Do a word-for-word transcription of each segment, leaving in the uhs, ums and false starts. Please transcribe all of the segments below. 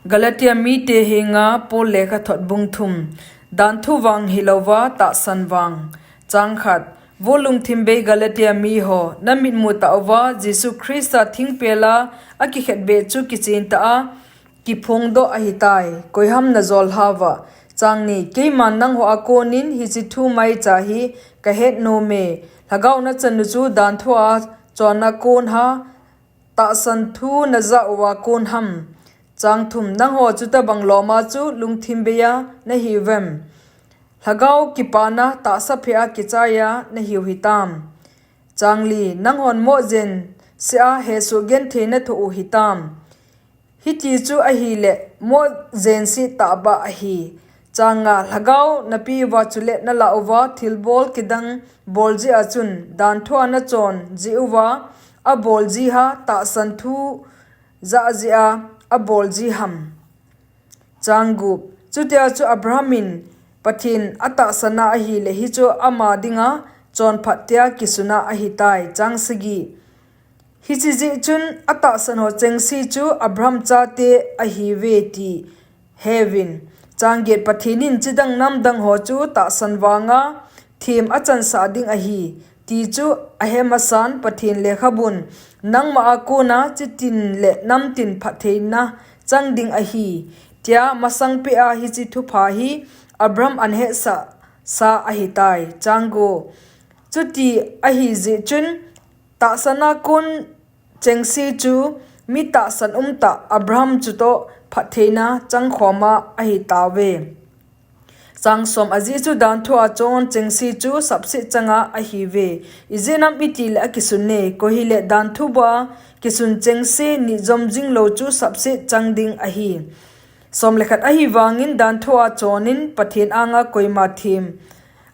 Galatia mite henga Paul lekhathot bung thum. Danthu vang hilouva tahsan vang. Chang khat. Vo lungthim bei Galatia miho, namitmu tah uva Jesu Christa thingpela akikhetbeh chu kichentah a kiphongdoh ahitai, koiham najol lhauva. Chang ni. Keiman nangho a konin hiche thu maicha hi kahet nome. Lhagao nachanu chu danthu a chonna konha tahsan thu najah uva konham? Chang thum. Nangho chutobang loma chu lungthim beiya nahiuvem? Lhagao kipana tahsa phea kichaiya nahiu hitam? Chang li. Nanghon moh jensea hesoh genthei nathoh u hitam? Hiti chu ahile moh jenseh tahbeh ahi. Chang nga. Lhagao napeuva chule nalah uva thilbol kidang bol jeh a chun, danthu a nachon jeh uva abol jiha tahsan thu jah jeh a abol jiham? Chang gup. Chutia chu Abraham in Pathen atahsan a ahile hichu ama dinga chonphat tia kisuna ahitai. Chang sagi. Hiche jeh chun atahsan ho chengse chu Abraham chate ahiuve ti heuvin. Chang get. Pathen in chidang namdang ho chu tahsan vanga them achansah ding ahi, ti chu ahe masan Pathen lekhabun, nangma a kona chitin le namtin phattheina chang ding ahi, tia masangpeh a hiche thupha hi Abraham anhetsah sa ahitai. Chang ko. Chuti ahi jeh chun, tahsan a kon chengse chu mi tahsan umtah Abraham chutoh phattheina changkhoma ahitauve. Chang som. Ajeh chu danthu a chon chengse chu sapset changa ahiuve. Ijeh inem itile akisunne, koi hile danthu bua kisun chengse nijom jinglou chu sapset chang ding ahi. Som le khat. Ahivangin danthu a chonin Pathen anga koima them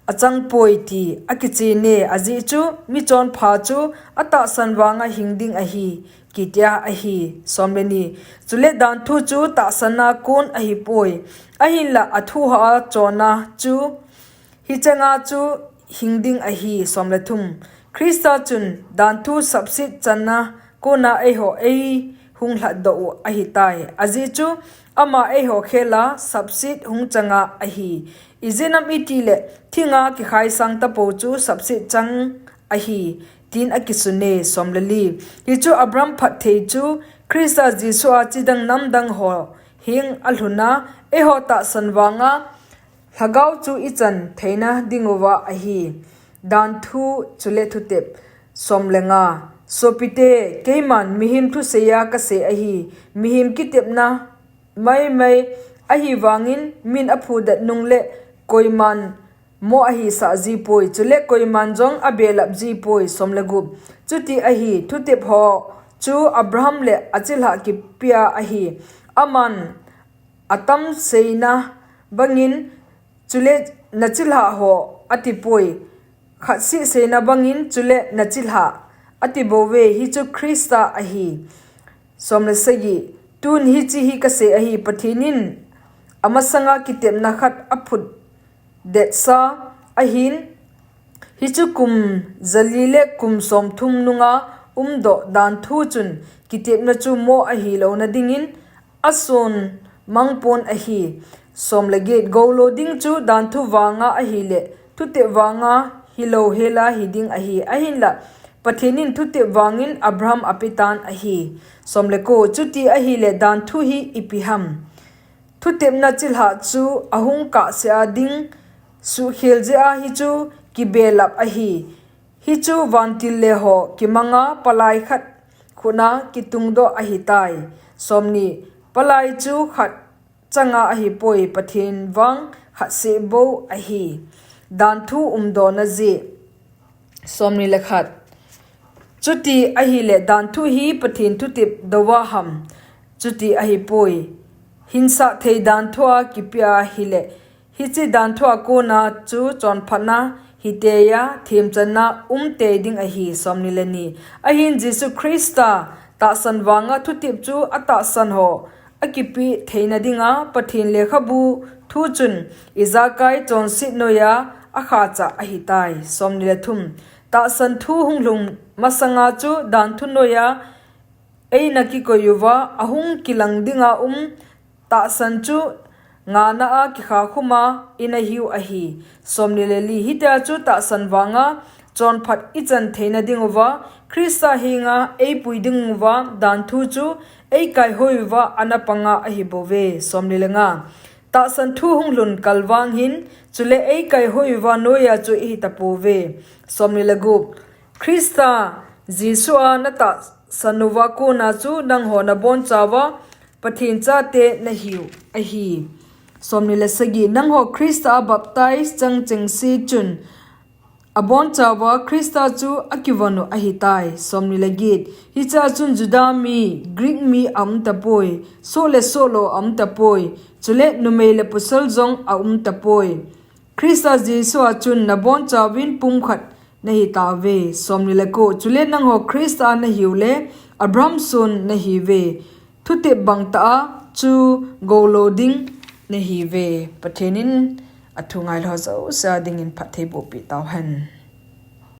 achangpoi ti akichene, ajeh chu michonpha chu atahsan vanga hing ding ahi, kitia ahi. Som le ni. Chule danthu chu tahsan a kon ahipoi, ahinla athuha a chonna chu hichanga chu hing ding ahi. Som le thum. Christa chun danthu sapset channa kona eiho eihung lhatdoh u ahitai. Ajeh chu ama eiho khela sapset hung changa ahi. Ijeh inem itile thinga kikhaisang tapou chu sapset chang ahi, tin akisunne. Som le li. Hichu Abraham phatthei chu Christa Jesu a chidang namdang ho heng alhuna, eiho tahsan vanga lhagao chu ichan theina dinguva ahi. Danthu chule thutep. Som le nga. Sopite, keiman mihem thuseiya kasei ahi, mihem kitepna maimai ahivangin min aphudet nungle koiman moh ahisah jipoi, chule koiman jong abelap jipoi. Som le gup. Chuti ahi, thutep ho chu Abraham le achilhah kipea ahi. Aman atam seina bangin, chule nachilhah ho atipoi, khatseh seina bangin, chule nachilhah atibouve, hichu Christa ahi. Som le sagi. Tun hiche hi kasei ahi, Pathen in amasanga kitepna khat aphutdetsa ahin, hichu kum jali le kum somthum nunga umdoh danthu chun kitepna chu moh ahilouna dingin ason mangpon ahi. Som le get. Goulo ding chu danthu vanga ahile thutep vanga hilou hela hiding ahi, ahinla Pathen in thutep vangin Abraham apetan ahi. Som le ko. Chuti ahile danthu hi ipi ham? Thutepna chilhah chu ahung kahsea ding suhkhel jeh a hichu kibelap ahi. Hichu vantil leho kimanga palai khat khutna kitungdoh ahitai. Som ni. Palai chu khat changa ahipoi, Pathen vang khatseh bou ahi. Danthu umdona jeh. Som ni le khat. Chuti ahile danthu hi Pathen thutep douva ham? Chuti ahipoi, hinsah thei danthu a kipea hile hiche danthu a kona chu chonphatna hiteiya themchanna umtei ding ahi. Som ni le ni. Ahin Jesu Christa tahsan vanga thutep chu atahsan ho akipeh theina dinga Pathen lekhabu thu chun ijakai chonset noiya akhachah ahitai. Som ni le thum. Tahsan thu hunglhung masanga chu danthu noiya eina kikoi uva ahung kilang dinga um tahsan chu ngana a kikha khuma ina hiu ahi. Somni le li, hitia chu tahsan vanga chonphat ichan theina dinguva Krista henga eipui dinguva dan thu chu eikaihoiuva ana panga ahi bouve. Somni le nga, tahsan thu hung lhun kal vang hin, chule eikaihoiuva noiya chu ihi tapouve. Somni le gup, Krista Jesu a natahsan uva kona chu nangho nabonchauva Pathen chate nahiu ahi. Somni le sagi, nangho Krista a baptize chang chengse chun abonchauva Krista chu akivon u ahitai. Somni le get, hichea chun Juda mi, Greek mi aum tapoi, soh le soh lou aum tapoi, chule numei le pasal jong aum tapoi. Krista Jesu a chun nabonchauvin pumkhat nahi tauve. Somni le ko, chule nangho Krista a nahiu le Abraham son nahiuve. Thutep bang tah a chu gou lou ding nahiuve. Pathen in athu ngailou jouse a dingin phattheiboh peh tauhen.